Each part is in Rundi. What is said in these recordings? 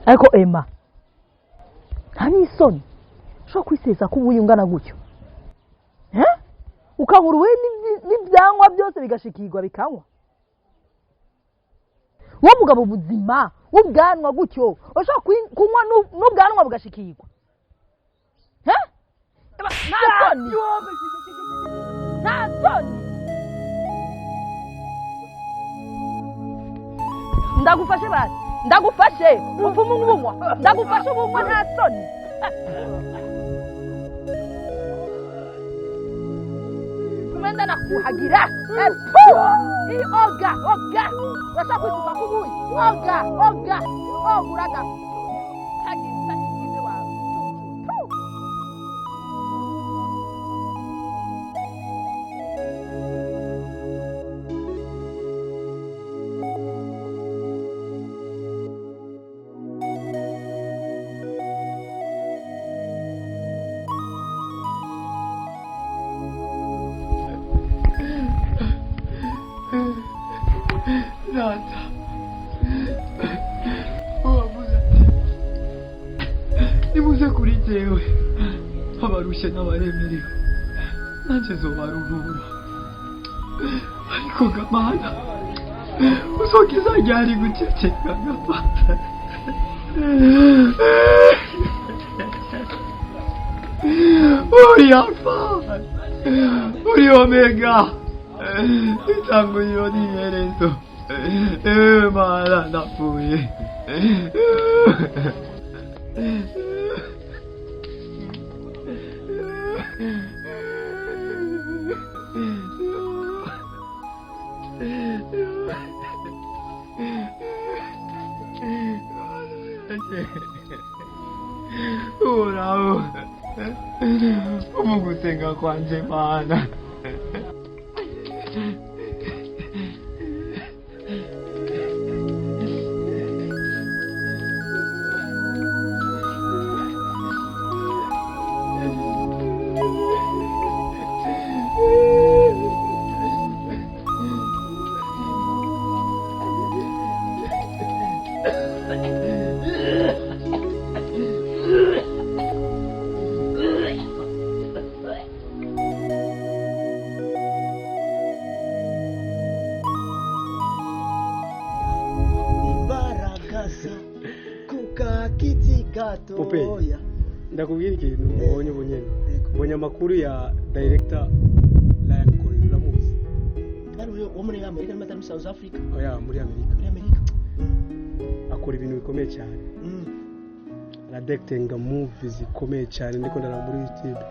Ariko Emma, nta n'isoni ushobora kwisesa ko ubuye ungana gutyo? Eh? Ukabura ubuye n'ivyanywa byose bigashikirwa bikanywa. Wowe mugabo buzima w'ubwanwa gutyo, ushobora kunywa n'ubwanwa bugashikirwa? Eh? Eba, nta soni, nta soni. Ndagufashe basi, ndagufashe upfume ubunywa, ndagufashe ubunywa, nta soni. Kumenda nakuhagira. Epu iyi, oga oga, urashaka kwisuka kubuye? Oga oga oga, uraga tagira takigize wawe cucu. Data wavuze ati: "Nimuze kuri jyewe abarushe n'abaremerewe, nanjye zobaruhura." Ariko gamana uzokiza ryari guceceka gafata? Uri Alfa, uri Omega, itanguriro n'iherezo. Mana, ndapfuye. Uhoraho, umugusenga kwanje, Mana. Imbaragasa kukakiti gatoya. Ndakubwira ikintu mbonye ubu nyene. Yego. Mbonye amakuru ya director Ryan Coogler, uramuzi? Ari wo muri Amerika n'amatari muri South Africa? Oya, muri Amerika. Muri Amerika. Akora ibintu bikomeye cyane. Aradirectinga movie zikomeye cyane, ndiko ndaraba muri YouTube.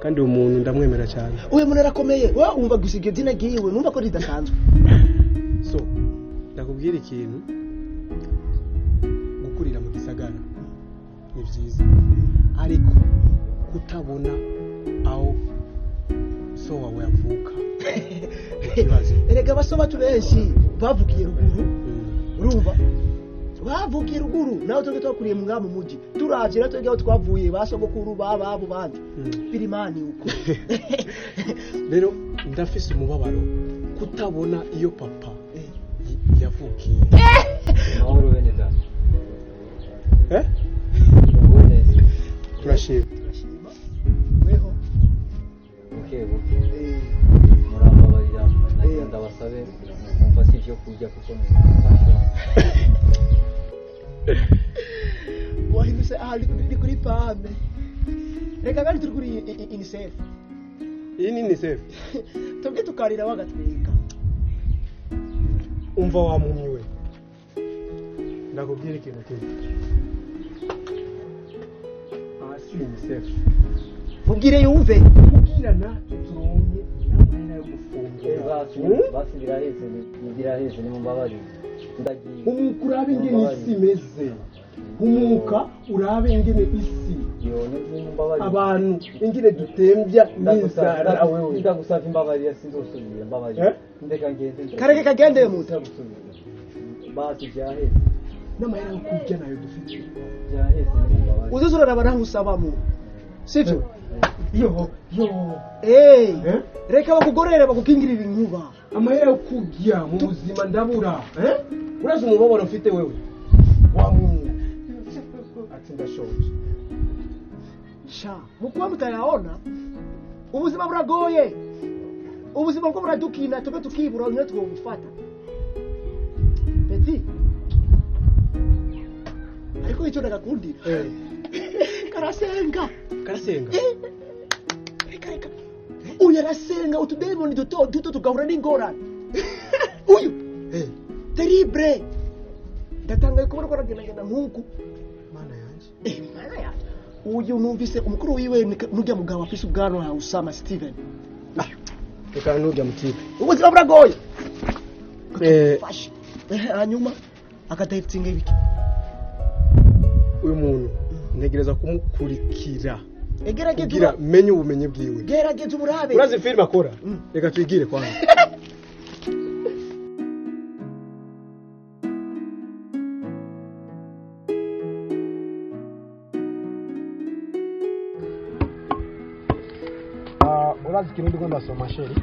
Kandi uwo muntu ndamwemera cyane. Uyu muntu arakomeye, wowe wumva gusa iryo zina ryiwe, numva ko ridasanzwe. So ndakubwira ikintu: gukurira mu gisagara ni byiza, ariko kutabona aho so wawe avuka ni ikibazo. Erega baso bacu benshi bavukiye ruguru. Urumva, bavukiye ruguru, nawe twebwe twakuriye mu ngaha mu muji, turavye rero twebwe aho twavuye, ba sogokuru bababo bandi. Birimani uko. Rero ndafise umubabaro kutabona iyo papa yavukiye. Amahoro bene data. Eh? Muguwe neza. Turashima. Turashima, weho? Buke buke. Murambabarira, nagira ndabasabe mumfashe ibyo kurya kuko ndashonje. Wahindutse aha ni kuri pame, reka kandi turi kuri UNICEF. Iyi ni UNICEF. Twebwe tukarira bagatwika. Umva wamumyi we, ndakubwira ikintu kimwe: aha si UNICEF. Mubwire yumve. Kubwira natwe turonke n'amahera yo gufungura. Basi. Basi biraheze, biraheze, nimumbabarire, ndagiye. Humuka urabe ingene isi imeze, humuka urabe ingene isi Yo, nimumbabarire. abantu ingene dutembya n'inzara wewe. Ndagusavye, imbabarira, sinzosubira, mbabarira. Eh? Ndeka ngende. Kareke kagende muto. Sinzosubira, basi byaheze. N'amahera yo kurya nayo dufite. Byaheze, nimumbabarire. Uzoza uraraba naho usabamo, sivyo? Yo yo. Eh. Eh? Reka bakugorere, bakukingirira inkuba. Amahera yo kurya mu buzima ndabura. Eh? Urazi umubabaro mfite wewe wamungu? Basi ndashoje. Sha, mukuba mutayaona ubuzima buragoye, ubuzima bwo buradukina, tube tukibura nyine twobufata petit. Ariko icyo ndagakundira, karasenga. Karasenga? Reka reka, uyu arasenga utudemoni duto duto tugahura n'ingorane. Uyu terrible, ndatangaye kubona ko aragendagenda nk'uku. Mana yanje! Eh, mana yanje! Uyu numvise umukuru wiwe nurya mugabo afise ubwanwa, Usama Steven. Reka, nurya mutipe. Ubuzima buragoye. Fashe. Hanyuma akadayitinga ibiki? Uyu muntu ntegereza kumukurikira Egerageza. kugira menye ubumenyi bwiwe. Gerageza uburabe. Urazi filime akora? Reka twigire kwanza. Ah, urazi ikintu ndiko ndasoma, chéri?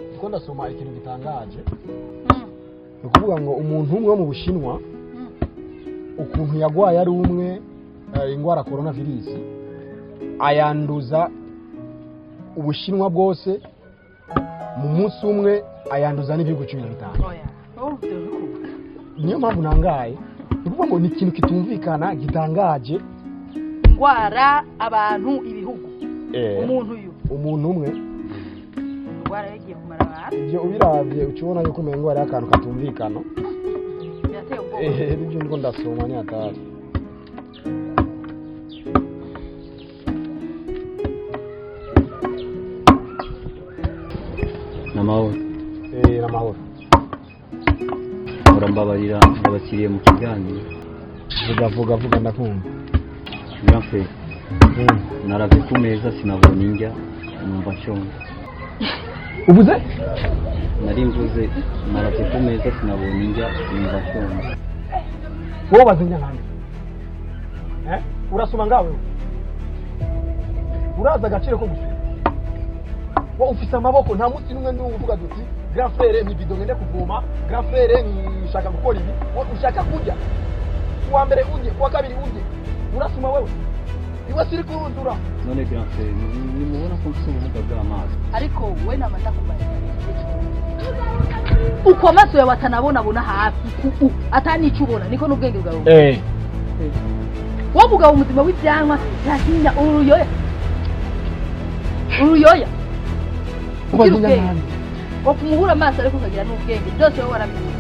Ndiko ndasoma ikintu gitangaje. Ni ukuvuga ngo umuntu umwe wo mu Bushinwa, ukuntu yagwaye ari umwe ingwara coronavirus, ayanduza Ubushinwa bwose mu munsi umwe, ayanduza n'ibihugu 15. Oya, wowe uvyo. Niyo mpamvu nangaye. Ni ukuvuga ngo ni ikintu kitumvikana, gitangaje. Ingwara, abantu, ibihugu, umuntu uyu? Umuntu umwe. Ingwara yagiye kumara abantu. Ibyo ubiravye uca ubona yuko umengo hariho akantu katumvikana. Birateye ubwoba. Ehe, nibyo ndiko ndasoma, ni hatari. N'amahoro. Eh, n'amahoro. Murambabarira, ndabakiriye mu kiganiro. Vuga, vuga, vuga, ndakumva. Grand frère, naravye ku meza sinabona indya, numva nshonje. Uvuze? Nari mvuze naravye ku meza sinabona indya, numva nshonje. Wowe bazinya nkande? Eh, urasoma ngawe? Uraza agaciro ko gusoma? Wowe ufise amaboko, nta munsi n'umwe ndi uvuga duti: "Grand frère, ni bido ngende kuvoma, grand frère, nshaka gukora ibi." Wowe ushaka kurya, kuwa mbere urye, kuwa kabiri urye. Urasoma wewe? Iwe siri kuruzura. None grand frère, nimubona ko mfise ubumuga bw'amaso? Ariko we namanda kubarira uko amaso yawe atanabonabona hafi, atanico ubona, niko n'ubwenge bwawe. Wowe mugabo muzima w'ibyanwa ntakinya, uruyoya, uruyoya ugira Ubazinya ubwenge. nkande? Wapfa amaso ariko ukagira n'ubwenge, byose wowe warabibuze.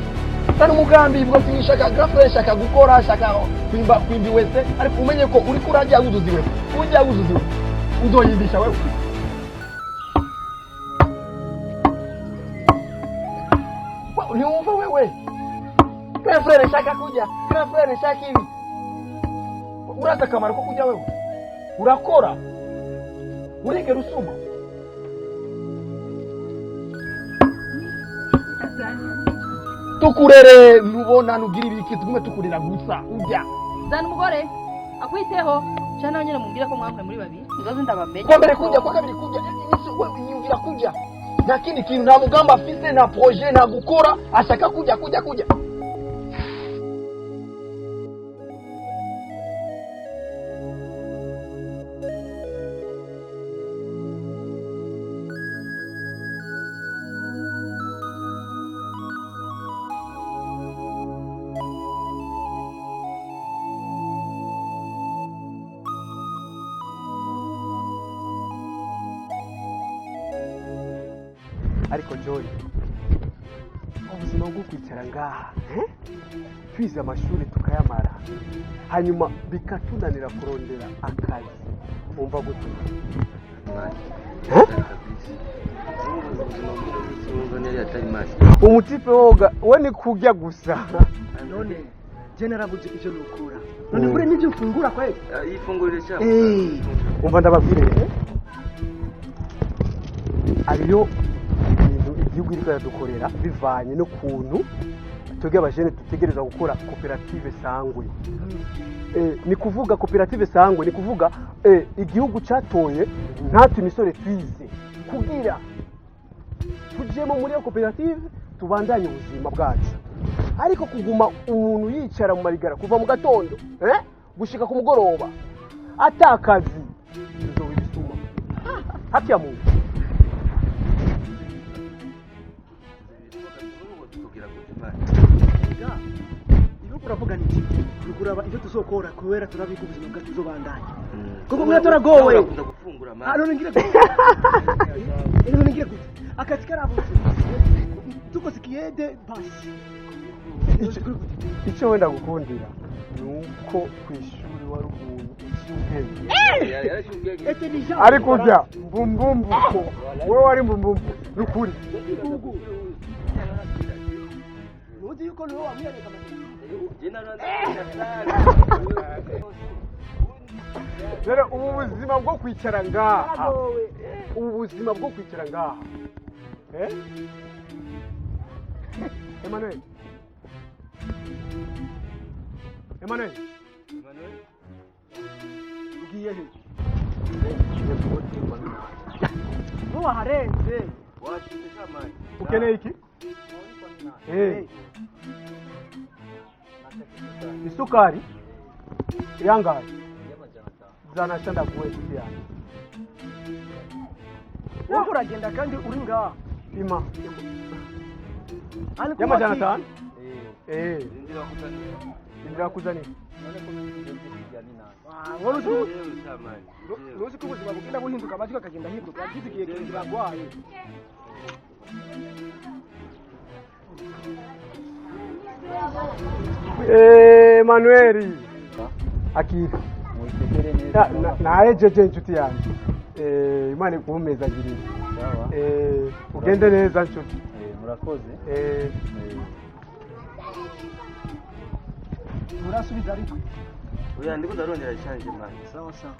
Tari umugambi bwo sinshaka, grand frère, shaka gukora, shaka kwimba, kwimba iwese, ariko umenye ko uriko urajya wuzuza iwese, ujya wuzuza iwese, uzoyimbisha wewe. Ntiwumva wewe? Grand frère, shaka kurya, grand frère, shaka ibi. Urazi akamaro ko kurya? Wewe urakora, urigera usuma? Tukurere, ntubona, nugira ibiki, tugume tukurera gusa urya. Zana umugore akwiteho cyane, nawe nyine mubwire ko mwahuye muri babiri, nzoze ndabamenye. Kwa mbere kurya, kwa kabiri kurya, iminsi we yiyumvira kurya, nta kindi kintu, nta mugambi afise, nta projet, nta gukora, ashaka kurya, kurya, kurya. Ariko Joy, ubuzima bwo kwicara ngaha, eh? Twize amashuri tukayamara, hanyuma bikatunanira kurondera akazi, wumva gute? Eh? Umutipe woga we ni kurya gusa. None je narabuze ivyo nukura, none kure n'ivyo mfungura kweli. Ifungurire cyangwa? Umva ndababwire, eh? Hariyo ibintu igihugu iriko iradukorera bivanye n'ukuntu twebwe abajene dutegereza gukora koperative Sangwe. Ni kuvuga koperative Sangwe, ni kuvuga igihugu catoye natwe imisore twize kugira tujemo muri iyo koperative, tubandanye ubuzima bwacu. Ariko kuguma umuntu yicara mu marigara kuva mu gatondo gushika ku mugoroba atakazi, tuzoba ibisuma haki ya Mungu. Ibyo uravuga ni iki? Ni ukuraba ibyo tuzokora, kubera turabika ubuzima bwacu buzobandanya, kuko mwe turagowe. Urakunda gufungura. Ah, none ngire gute? None ngire gute? Akazi karabutse, tukoze ikiyede basi. Icyo wenda gukundira ni uko ku ishuri wari umuntu uciye ubwenge. Intelligent. Ariko urya mbumbumbu, wowe wari mbumbumbu nukuri. Uzi yuko niwe wamwereka amategeko. Rero ubu buzima bwo kwicara ngaha, ubu buzima bwo kwicara ngaha, Emmanuel, Emmanuel, Ugiye he? Wowe waharenze. Ukeneye iki? Isukari yangahe? Zana sha, ndaguhe inshuti yanjye. Wowe uragenda kandi uri ngaha. Pima. Ariko y'amajana wati- 5. Indira kuzanira. Ah, wowe uzi ko ubuzima bugenda buhinduka, amajwi akagenda ahinduka, wagize igihe kirekire arwaye. Manuel, akira. Mutekere neza. Nahejeje inshuti yanjye. Imana ikumezagirire. Sawa. Ugende neza nshuti. Murakoze. Urasubiza ariko. Oya, ndiko ndarondera change man. Sawa sawa.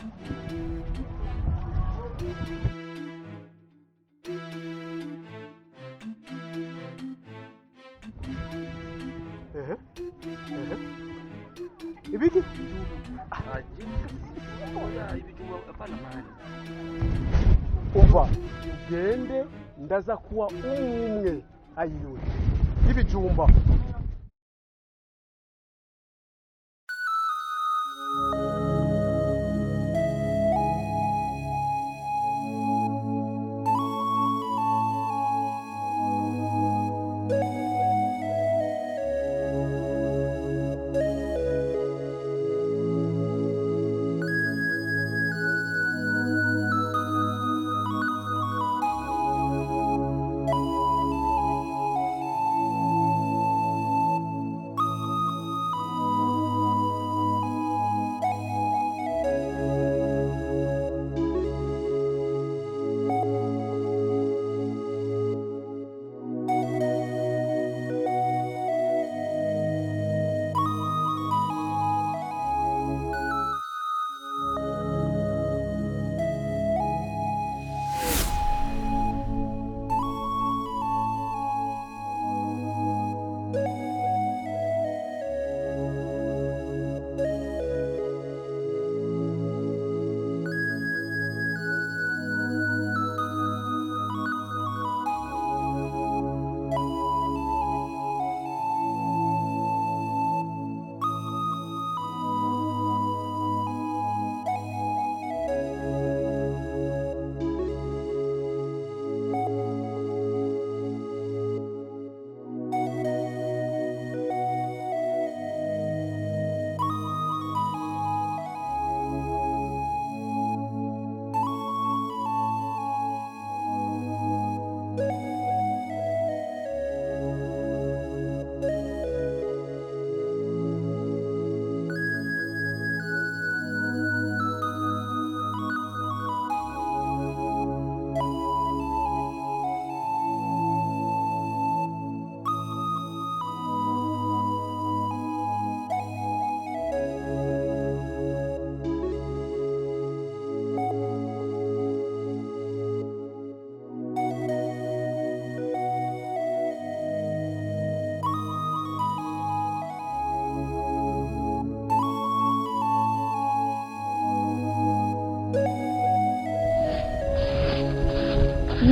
Ehe. Ehe. Ibiki? Oya, ibijumba hapana man. Umva, ugende, ndaza kuwa umwe ayiwe y'ibijumba.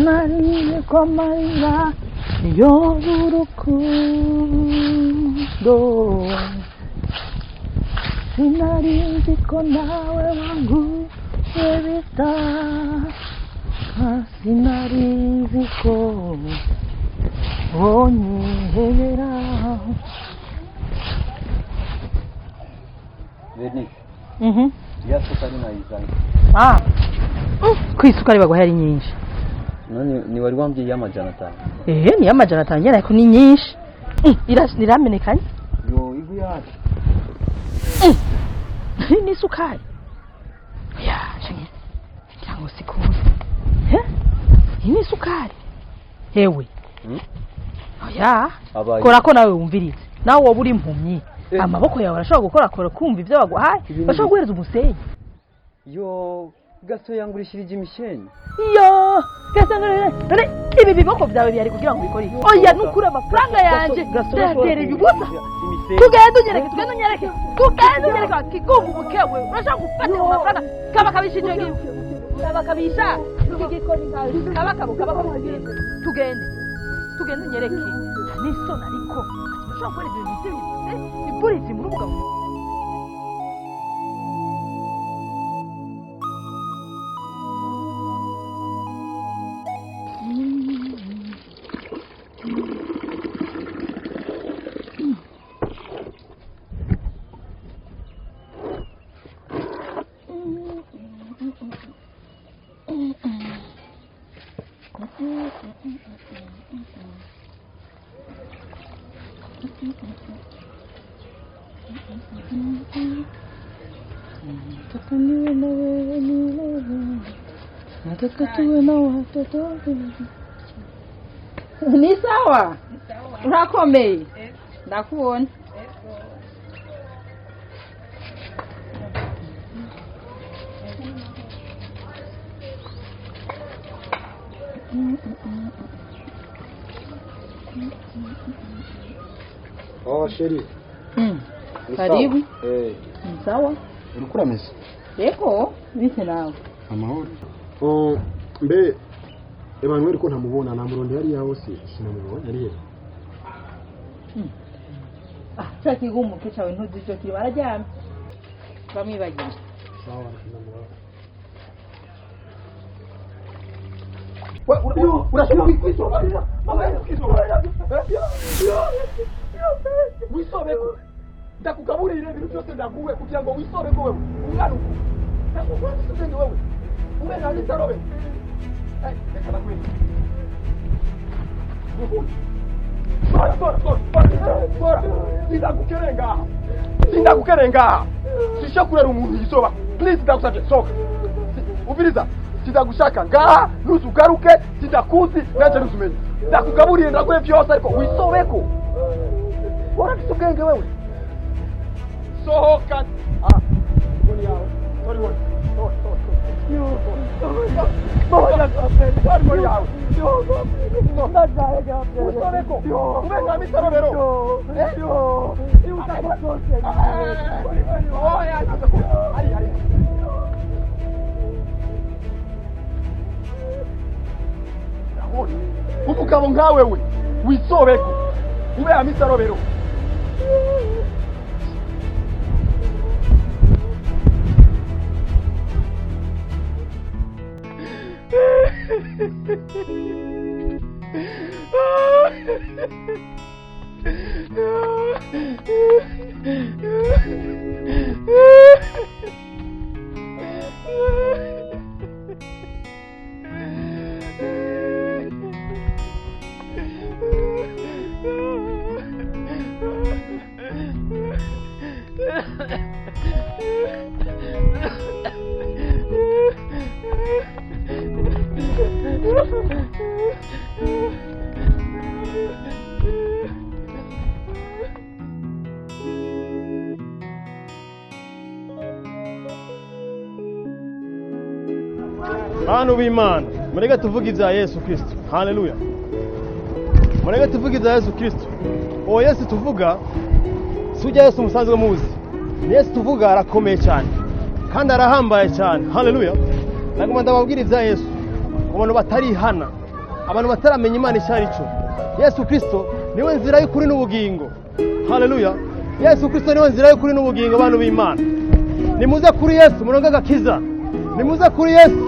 Nariye kwa marira. Yo urukundo sinari nzi ko nawe wanguye bitaka sinari nzi ko wonyihebera. Venise, Mhm. ya sukari nayizanye. Ah. Ko isukari baguha ari nyinshi. None ni wari wambwiye y'amajana 5? Ehe, ni y'amajana 5 nyene, ariko ni nyinshi. Iramenekanye. Yo, igu yacu. Ni isukari ya canke cyangwa sikuzi. He, iyi ni isukari hewe. Oya. Abaye. Kora ko nawe wumvirize, nawe woba uri impumyi, amaboko yawe arashobora gukora kora kumva ibyo baguhaye. Ibi ni Bashobora guhereza umusenyi. Yo, gaso yangurishirije imishenyi. Iyo gasanga none ibi biboko byawe bihari kugira ngo ubikore iki? Oya, nukuri amafaranga yanje ndayatereye ubusa. Tugende unyereke, tugende unyereke, tugende unyereke wakigunga ubukewe. Urashaka gufata mu mafaranga kaba kabisha icyo gihe, kaba kabisha iki gikoni kaba kabo kaba kabo. Tugende, tugende unyereke n'isoni, ariko ushobora gukora ibintu by'ibintu iburizi muri ubwo. Nataka niwe na wewe milele, nataka tuwe na watoto. Ni sawa, urakomeye, ndakubona. Oh, chérie. Ni sawa. Karibu. Eh, Ni sawa. Uriko urameze? Yego, bite nawe? Amahoro. Oh, mbe Emmanuel ko ntamubona, namurondeye hariya hose sinamubonye, ari he? Ah, cya kigumuke cyawe ntuzi icyo kiri, bararyamye bamwibagiye. Sawa, ndamubona. Urashobora kwisoba, wisobeko, ndakugaburire ibintu byose ndaguwe kugira ngo wisobeko wewe umwana uku ndakuguha ubwenge wewe ube nka misarobe. Reka nakwereke. Sora, sora, sora, sora, sora! Sindagukerenga, sindagukerenga, sisha kurera umuntu yisoba. Please, ndagusabye, soka. Umviriza, sindagushaka ngaha, nuzugaruke sindakuzi nanje nuzumenye. Ndakugaburiye, ndaguhe vyose, ariko wisobeko. Urafise ubwenge wewe, sohoka. Ah, inkoni yawe, tora inkoni, tora, tora, tora, tora inkoni yawe. Wisobeko ube nka misorobero. Oya, ari ari. Urabona umugabo nkawe we wisobeko ube amisarobero. Bantu b'Imana, mureke tuvuge ibya Yesu Kristo. Haleluya! Mureke tuvuge ibya Yesu Kristo. Uwo Yesu tuvuga si ujya Yesu musanzwe muzi, ni Yesu tuvuga arakomeye cyane kandi arahambaye cyane. Haleluya! Naguma ndababwira ibya Yesu ku bantu batarihana, abantu bataramenya Imana icyo ari cyo. Yesu Kristo niwe nzira y'ukuri n'ubugingo. Haleluya. Yesu Kristo niwe nzira y'ukuri n'ubugingo. Bantu b'Imana, nimuze kuri Yesu muronke agakiza, nimuze kuri Yesu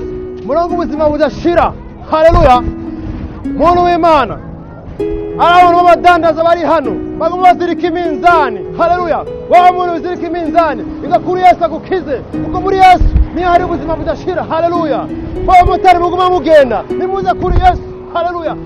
muronke ubuzima budashira. Haleluya. Muntu w'Imana, ari abantu b'abadandaza bari hano baguma bazirika iminzani. Haleluya. Wa muntu uzirika iminzani, inga kuri Yesu agukize, kuko muri Yesu niyo hari ubuzima budashira. Haleluya. Wa motari muguma mugenda, nimuze kuri Yesu. Haleluya.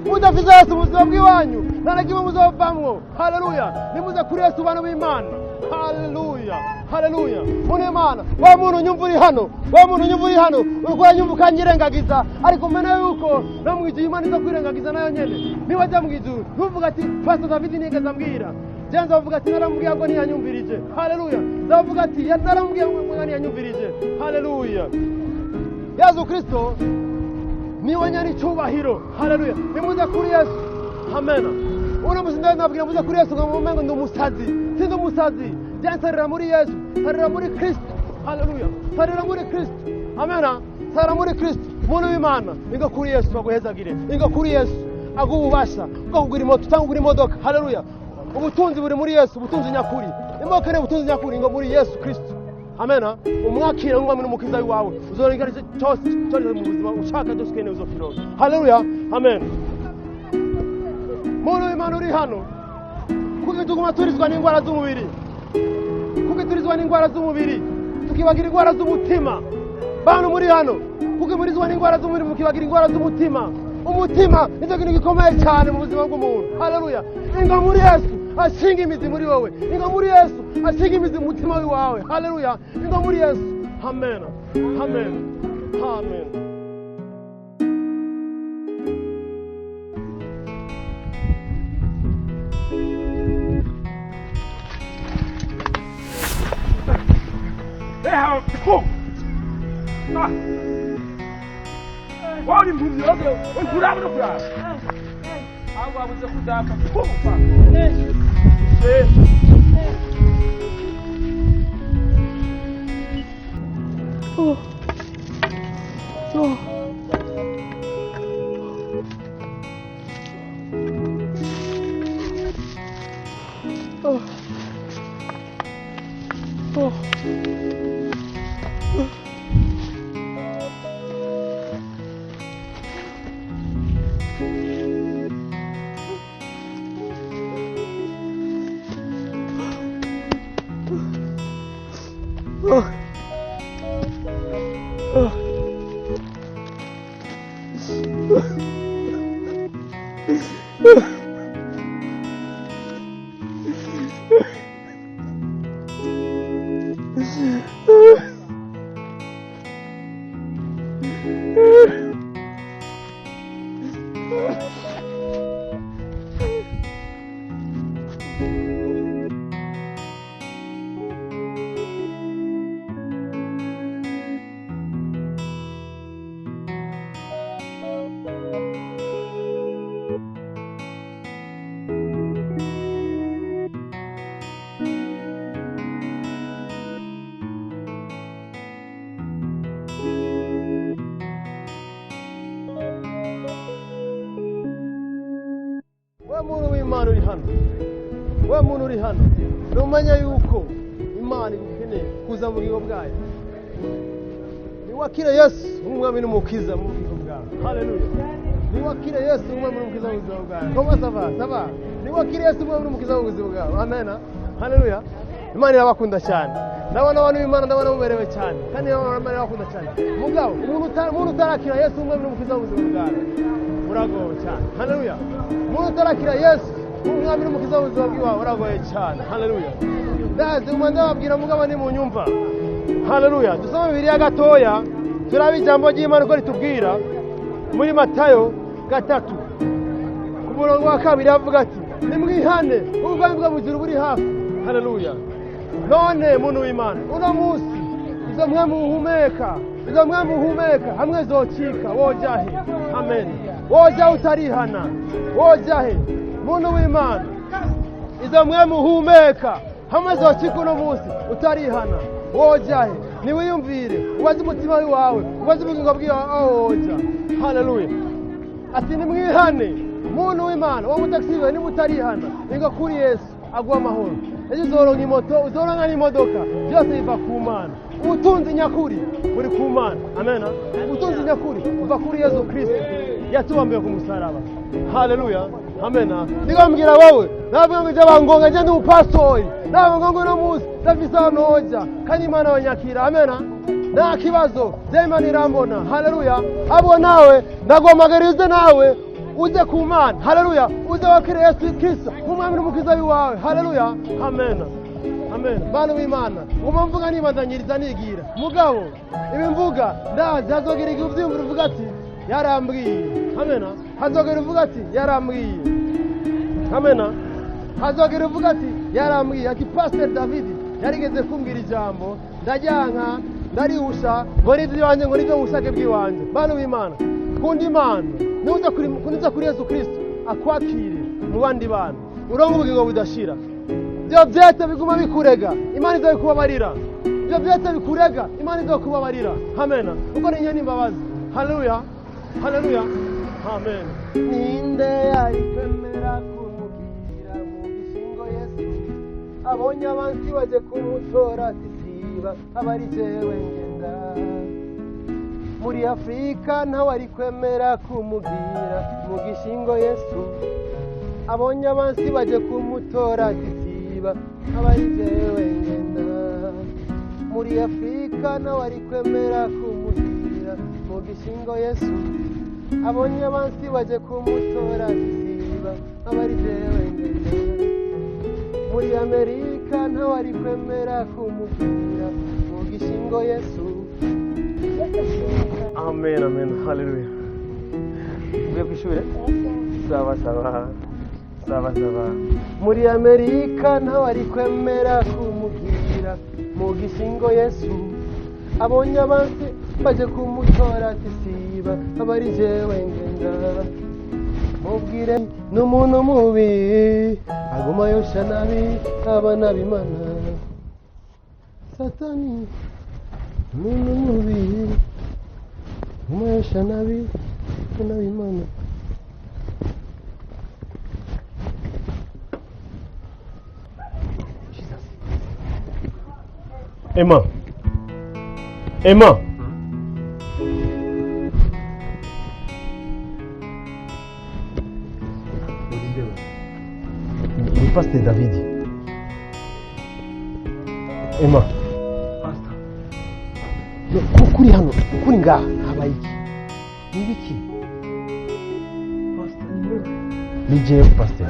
Mudafise Yesu mu buzima bw'iwanyu, nta na kimwe muzovamwo. Haleluya. Nimuze kuri Yesu, bantu b'Imana. Haleluya, haleluya. Muntu w'Imana, wa muntu nyumva uri hano, wa muntu nyumva uri hano, uriko uranyumva ukanyirengagiza, ariko mena yuko no mu ijuru Imana iza kwirengagiza nayo nyene. Niwajya mu ijuru ntuvuga ati: "Pastor David ntiyigeze ambwira." Je nzavuga ati: "Naramubwiye ngo ntiyanyumvirije." Haleluya. Nzavuga ati: "Naramubwiye ngo ntiyanyumvirije." Haleluya. Yesu Kristo niwe nyari icyubahiro. Haleluya. Nimuze kuri Yesu. Amena. Uno musi ndababwira muze kuri Yesu ngo mumengo ndi umusazi. Sindi umusazi. Je nsarira muri Yesu, nsarira muri Kristo. Haleluya. Nsarira muri Kristo. Amena. Nsarira muri Kristo. Muntu w'Imana, ingo kuri Yesu baguhezagire, ingo kuri Yesu aguha ububasha bwo kugura imoto cyangwa kugura imodoka. Haleluya. Ubutunzi buri muri Yesu, ubutunzi nyakuri. Imodoka ni ubutunzi nyakuri, ingo muri Yesu Kristo. Amena. Umwakire nk'umwami n'umukiza wawe, uzoronka cyose cyose mu buzima ushaka, byose ukeneye uzokironka. Haleluya. Amen. Muntu w'Imana uri hano, kuko tuguma turizwa n'indwara z'umubiri, kuko turizwa n'indwara z'umubiri tukibagira indwara z'umutima. Bantu muri hano, kuko murizwa n'indwara z'umubiri mukibagira indwara z'umutima. Umutima nicyo kintu gikomeye cyane mu buzima bw'umuntu. Haleluya. Ingo muri Yesu ashinga imizi muri wowe, ingo muri Yesu ashinga imizi mu mutima wawe. Haleluya. Ingo muri Yesu. Amen, amen, amen. Ah. Wari impunzi yose, kuraba no kuraba. Aho wabuze kudapfa. Kufa. Eh. Oh. Oh. Oh. Oh. Oh. Oh. We muntu w'Imana uri hano, we muntu uri hano, numenya yuko Imana igukeneye kuza mu bugingo bwayo. Niwakire Yesu nk'umwami n'umukiza mu bugingo bwawe. Haleluya. Niwakire Yesu nk'umwami n'umukiza mu buzima bwawe. Comment ça va? Ça va? Niwakire Yesu nk'umwami n'umukiza mu buzima bwawe. Amen. Haleluya. Imana irabakunda cyane. Ndabona abantu b'Imana, ndabona muberewe cyane, kandi Imana irabakunda cyane. Mugabo umuntu utarakira Yesu nk'umwami n'umukiza mu buzima bwawe, uragowe cyane. Haleluya. Umuntu utarakira Yesu nk'umwami n'umukiza mu buzima bwawe, uragoye cyane. Haleluya. Ndazi umwe ndababwira, mugabo ni mu nyumva. Haleluya. Dusome Bibiliya gatoya, turabe ijambo ry'Imana uko ritubwira muri Matayo 3 ku murongo wa 2, avuga ati: "Nimwihane, ubwami bwo mu ijuru buri hafi." Haleluya. None muntu w'Imana, uno munsi izo mwe muhumeka, izo mwe muhumeka hamwe zocika, wojahe? Amen. Woja utarihana, wojahe? Muntu w'Imana, izo mwe muhumeka hamwe zocika uno munsi, utarihana wojahe? Niwiyumvire, ubaze umutima wawe, ubaze ubugingo bwawe aho woja. Haleluya. Ati: "Nimwihane." Muntu w'Imana, wowe utaxi niba utarihana, ingo kuri Yesu aguha amahoro. Ejo uzoronka imoto, uzoronka n'imodoka, byose biva ku Mana. Ubutunzi nyakuri buri ku Mana. Amen. Ubutunzi nyakuri buva kuri Yesu Kristo yatubambiye ku musaraba. Haleluya. Amen. Ndigambwira wowe, navuga ngo ije bangonga je ndi umupastori. Navuga ngo uno munsi ndafise ahantu hoja kandi Imana yonyakira. Amen. Nta kibazo, je Imana irambona. Haleluya. Abo nawe ndaguhamagariza nawe uze ku Mana. Haleluya. Uze wakire Yesu Kristo nk'umwami n'umukiza wawe. Haleluya. Amen. Amen. Bana w'Imana, nguma mvuga nibandanyiriza nigira. Mugabo, ibi mvuga ndazi hazogera igihe uvyiyumvira uvuga ati yarambwiye. Amen. Hazogera uvuga ati yarambwiye. Amen. Hazogera uvuga ati yarambwiye. Ati Pastor David yarigeze kumbwira ijambo, ndajyanka ndarihusha ngo n'iby'iwanjye ngo nibyo mu bushake bw'iwanjye. Bana w'Imana, kunda Imana, niba uza kuri Yesu Kristo akwakire mu bandi bantu, uronke ubugingo budashira. Ibyo byose biguma bikurega, Imana izabikubabarira. Ibyo byose bikurega, Imana izakubabarira. Amen. Kuko ni nyene imbabazi. Haleluya. Haleluya. Amen. Ninde yarikwemera kumubwira mu gishingo Yesu abonye abansi baje kumutora ati siba aba ari jewe ngenda. Muri Afrika ntawe ari kwemera kumubwira mu gishingo Yesu abonye abansi baje kumutora ati siba aba ari jewe ngenda. Muri Afrika ntawe ari kwemera kumubwira mu gishingo Yesu abonye abansi baje kumutora ati siba aba ari jewe ngenda. Muri Amerika ntawe ari kwemera kumubwira mu gishingo Yesu. Amen, amen. Haleluya. Uvuye kw'ishure? Sawa sawa. Sawa sawa. Muri Amerika ntawe ari kwemera kumubwira mu gishingo Yesu abonye abansi baje kumutora ati siba aba ari jewe ngenda. Mubwire n'umuntu mubi aguma yosha nabi abana b'Imana. Satani umuntu mubi aguma yosha nabi abana b'Imana. Emma. Emma. Ni Pastor David. Emma. Pastor. Kuri hano, kuri ngaha habaye iki? Ni ibiki? Pastor, ni wewe. Ni jewe Pastor.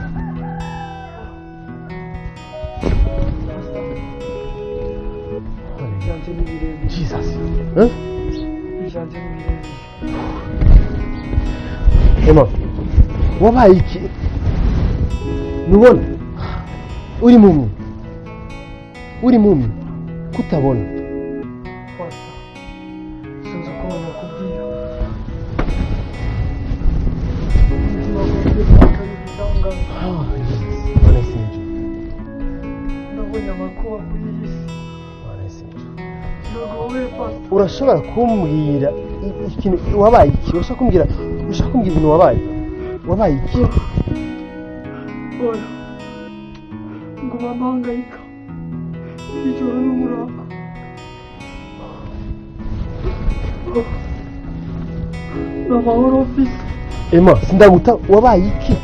Ivyanje ni birebire. Jesus. Hein? Ivyanje ni birebire. Emma. Wabaye iki? Nubona? Uri mumwe. Uri mumwe. Kutabona. Pastor, sinzi uko nakubwira. Umutima wanjye utari ibitangaza. Ah, Jesus. Bwana sinjo. Nabonye amakuba kuri iyi si. Bwana sinjo. Nagowe Pastor. Urashobora kumbwira ikintu wabaye iki? Urashobora kumbwira, urashobora kumbwira ibintu wabaye? Wabaye iki? Oya. Nguma mpangayika. Ijoro n'umurava. Nta mahoro mfise. Emma, sindaguta wabaye iki?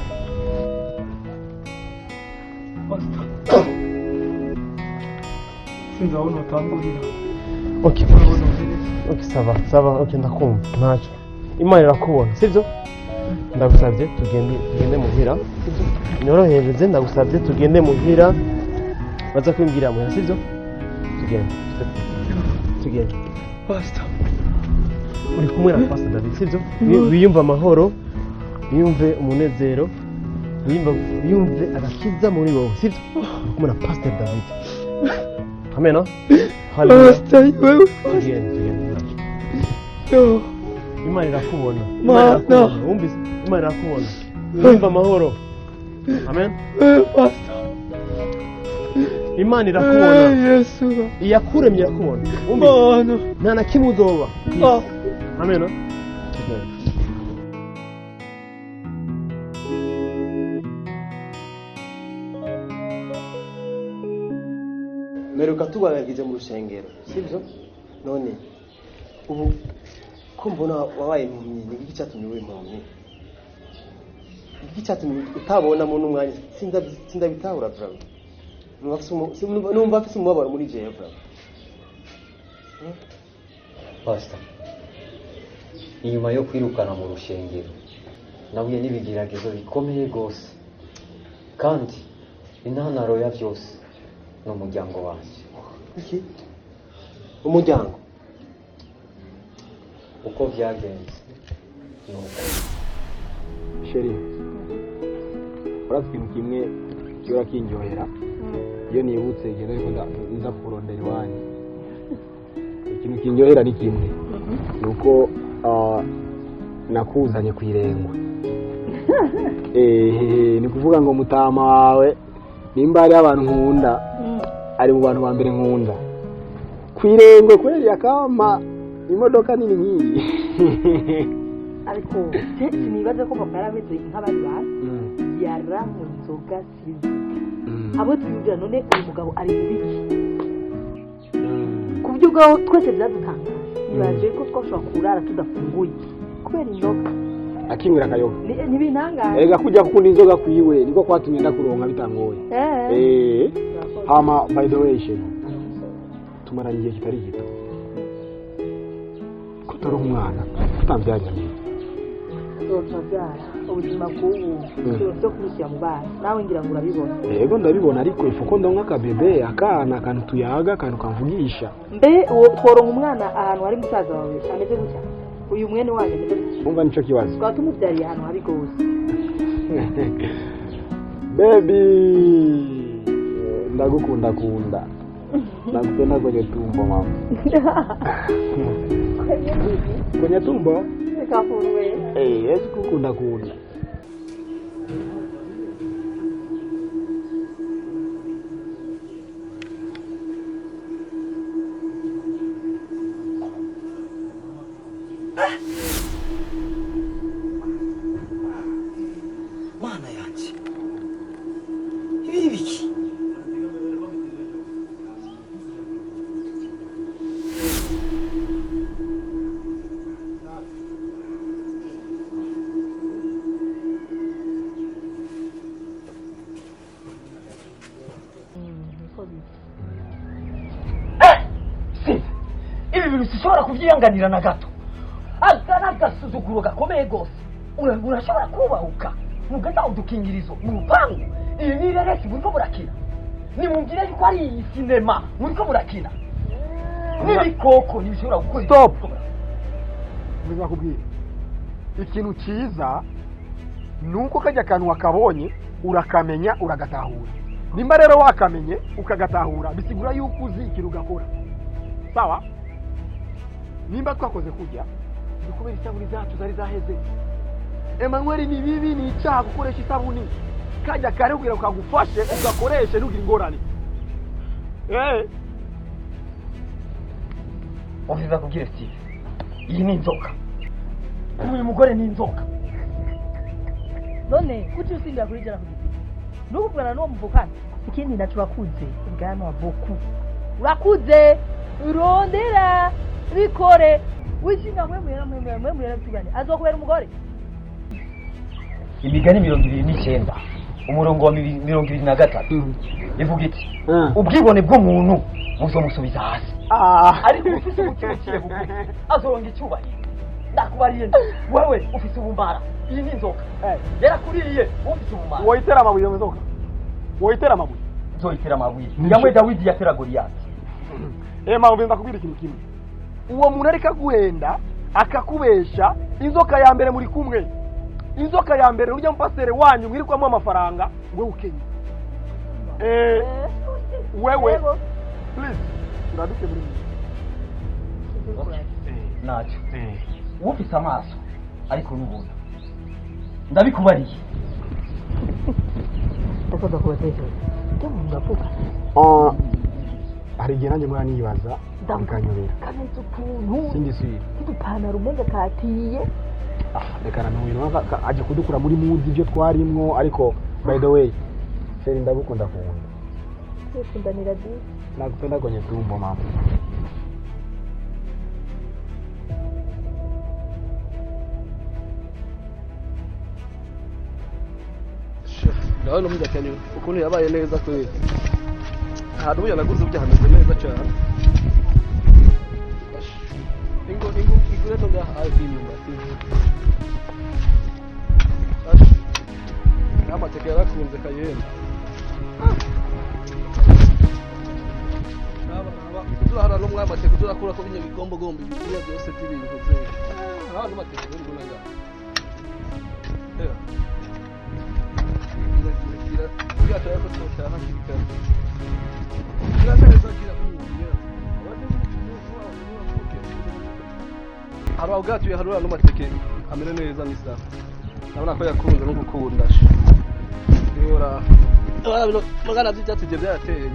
Pastor. Sinzi aho notangurira. Okay. Okay, ça va, ça va. Okay, ndakumva. Ntacyo. Imana irakubona, sibyo? Ndagusabye tugende tugende muhira, sibyo? Nyorohereze ndagusabye tugende muhira. Baza kwimbwira muhira, sibyo? Tugende. Tugende. Pastor. Uri kumwe na Pastor David, sibyo? Wiyumve amahoro, wiyumve umunezero, wiyumve agakiza muri wowe, sibyo? Uri kumwe na Pastor David. Amen. Haleluya. Pastor, wewe. Tugende, tugende. Yo. Imana irakubona. Mana. Imana irakubona. Wumvise? Imana irakubona. Wumva amahoro. Amen. Pastor. Imana irakubona. Yesu. Iyakuremye irakubona. Wumvise? Nta na kimwe uzoba. Amen. Tugende. Meruka tuganagije mu rusengero, sibyo? None ubu ko mbona wabaye impumyi, ni iki cyatumye uba impumyi? Iki cyatumye utabonamo n'umwanya? Sindabitahura vraiment. Numva mfise umubabaro muri jewe vraiment. Pastor, inyuma yo kwirukana mu rushengero nahuye n'ibigeragezo bikomeye rwose, kandi intandaro ya byose ni umuryango wanjye. Iki? Umuryango? Uko byagenze ni uko. Chérie, urazi ikintu kimwe kiba kindyohera iyo nibutse igihe ariko nza kurondera iwanyu? Ikintu kindyohera ni kimwe, ni uko nakuzanye ku irengwa. Ni kuvuga ngo mutama wawe, nimba hariho abantu nkunda, ari mu bantu ba mbere nkunda ku irengwe, kubera yakampa imodoka nini nk'iyi. Ariko sinibaza ko papa yari ameze nk'abandi bantu, yaranywa inzoga sinzi abo tuyumvira. None uyu mugabo ari mu biki? Ku buryo ubwaho twese byadutangaje, ibaje ko twashobora kurara tudafunguye kubera inzoga. Akinywera akayoga. Ntibintangaje. Erega kujya gukunda inzoga kwiwe niko kwatumye ndakuronka bitangoye. Hama by the way, chérie, tumaranye igihe kitari gito, kutaronka umwana, kutambyarira neza. Turabyara, ubuzima bw'ubu ibintu byo kubishyira mu bana, nawe ngira ngo urabibona. Yego, ndabibona, ariko ifu ko ndonka akabebe, akana, akantu tuyaga, akantu kamvugisha. Mbe uwo tworonka umwana ahantu hari musaza wawe ameze gutya, uyu mwene wanyu ameze gutya? Umva, nico kibazo. Twaba tumubyariye ahantu habi rwose. Baby, ndagukunda kunda, nakupenda kwenye tumbo mama, kwenye tumbo. Kafunwe. Eh, yes, kukunda kunda. Mana yanjye, ibi ni biki? Steve, ibi bintu sishobora kubyihanganira na gato. Aka ni agasuzuguro gakomeye rwose. Urashobora kubahuka mugata udukingirizo mu rupangu? Ibi ni reresi muriko murakina. Nimubwire yuko ari iyi sinema muriko murakina n'ibikoko ntibishobora gukora. Stop, bizakubwira ikintu cyiza ni uko kajya akantu wakabonye urakamenya, uragatahura. Nimba rero wakamenye ukagatahura, bisigura yuko uzi ikintu ugakora. Sawa, nimba twakoze kujya ni kubera isabuni zacu zari zaheze. Emmanuel, ni bibi, ni icyaha gukoresha isabuni. Kajya kare kugira ngo kagufashe ugakoreshe, ntugire ingorane. Umviza kubwire Steve, iyi ni inzoka, uyu mugore ni inzoka. None kuki usindira kuri jana kugiti nukuvugana n'uwo muvukana? Ikindi naco, urakuze, ubwanwa boku, urakuze, urondera bikore wishinga mwe mwera mwe mwera mwe mwera tugane azokubera umugore. Imigani 29 umurongo wa 23 ivuga iti: "Ubwibone bw'umuntu buzomusubiza hasi, ariko ufise umutima uciye bugufi azoronga icyubahiro." Ndakubariye, wewe ufise ubumara, iyi ni inzoka yarakuriye, ufise ubumara. Woyitera amabuye iyo nzoka, woyitera amabuye. Nzoyitera amabuye yamwe Dawidi yatera Goliyati. Ema, ubenza kubwira ikintu kimwe: uwo muntu ariko aguhenda, akakubesha, inzoka ya mbere muri kumwe, inzoka ya mbere urya mupasiteri wanyu mwirikwamo amafaranga. We ukenye, wewe please uraduke muri mwe. Ntacyo, ufise amaso ariko nubona, ndabikubariye. Ndakoza kubatekereza ibyo umuntu avuga. Hari igihe nanjye mpora nibaza bikanyobera. Kameze ukuntu. Sindi siri. K'udupantaro umenga katiye. Reka na ntuyu ajya kudukura muri muzi ibyo twarimwo. Ariko by the way, chérie, ndagukunda kunda. Twikundanira disi. Nakupenda kwenye tumbo, mama. Ndabona umujyakanye ukuntu yabaye neza kweli. Ahantu burya naguze burya hameze neza cyane. Ingo ingo igure no ngaha ayo imyumbati. Amateke yarakunze kayembe. Turahara n'umwe amateke turakura ko binye bigombogomba ibikuya byose by'ibintu bye. Hano amateke rero mbona ngaha. Gira gira ko twotaha hakiri kare. Gira neza gira kumwumvira. Hari ubwatuye hari uriya n'amateke amere neza n'isa. Ndabona ko yakunze no gukunda. Yora. Magana by'ibyatsi bye byarateye.